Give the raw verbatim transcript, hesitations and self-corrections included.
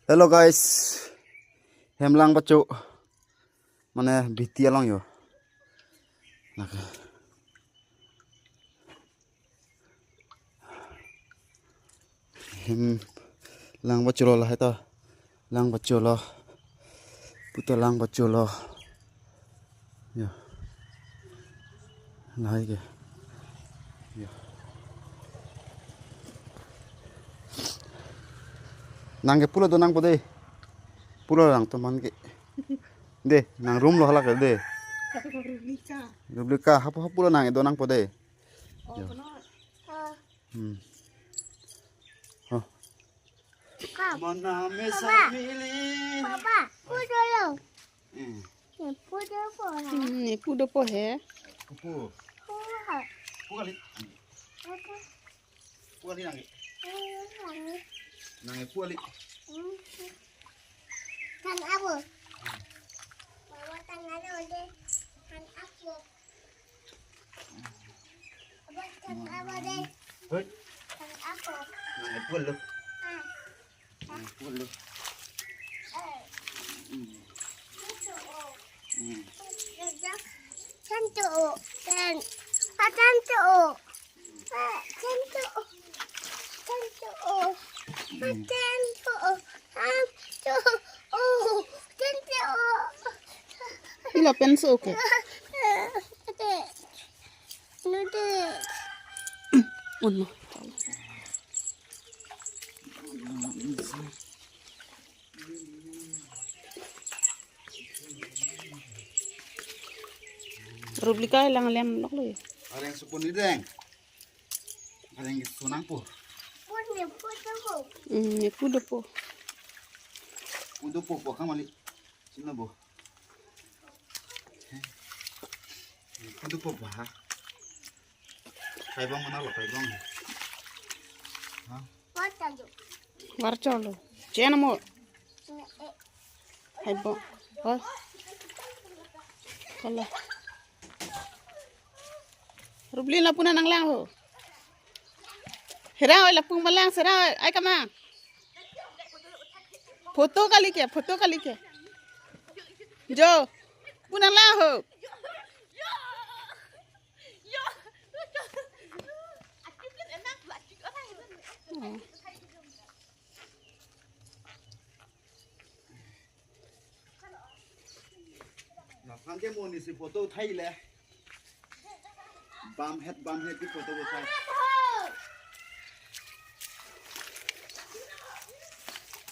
Hello guys, hem Langbacho, mane Biti along yo. Naka. Hem Langbacho lo lahai to, Langbacho lo, puta Langbacho lo. Yo. Lahai ke. Yo. Nang ke pulo do nangpo de. Pulo lang teman ke. De, nang room lo halak de. Rublika. Rublika, hapu hapu lo nang do nangpo de. Oh, yo. Kono. Hmm. Oh. Mana mesa Papa. Mili. Papa, pudo lo. Hmm. Ye, pudo po ha. Hmm, ye pudo po he. Pupu. Pu ha. Pu kali. Pu. Pu kali nang. Pu kali. Nang pu kali. Hmm. Tang apo. Mama tang ano de. Tang apo. Abang tang apo de. Hei. Tang apo. Nang pu lo. Ah. Nang pu lo. Eh. Hmm. Tang to o. Hmm. Tang to o. Tang. Ah, tang to o. Ilo penso ke? Uno. Rublika lang lem lok lo ya. Areng supun ni deng. Areng sunang po. Pun ni pudo po. Hmm, ni pudo po. Pudo po po kamali. Sino bo. Pudo po ba. Kaibang mana lo kaibang. Ha? Warchalo. Warchalo. Chena mo. Hai bo. Oh. Kala. Rubli lapu nanglang ho. Hera oi lapu malang sera ai kama. Photo kali ke, photo kali ke. Jo. Pu nanglang ho. Oh. Laphang ke mo ni si photo uthai le. Bam het, bam het ki photo uthai.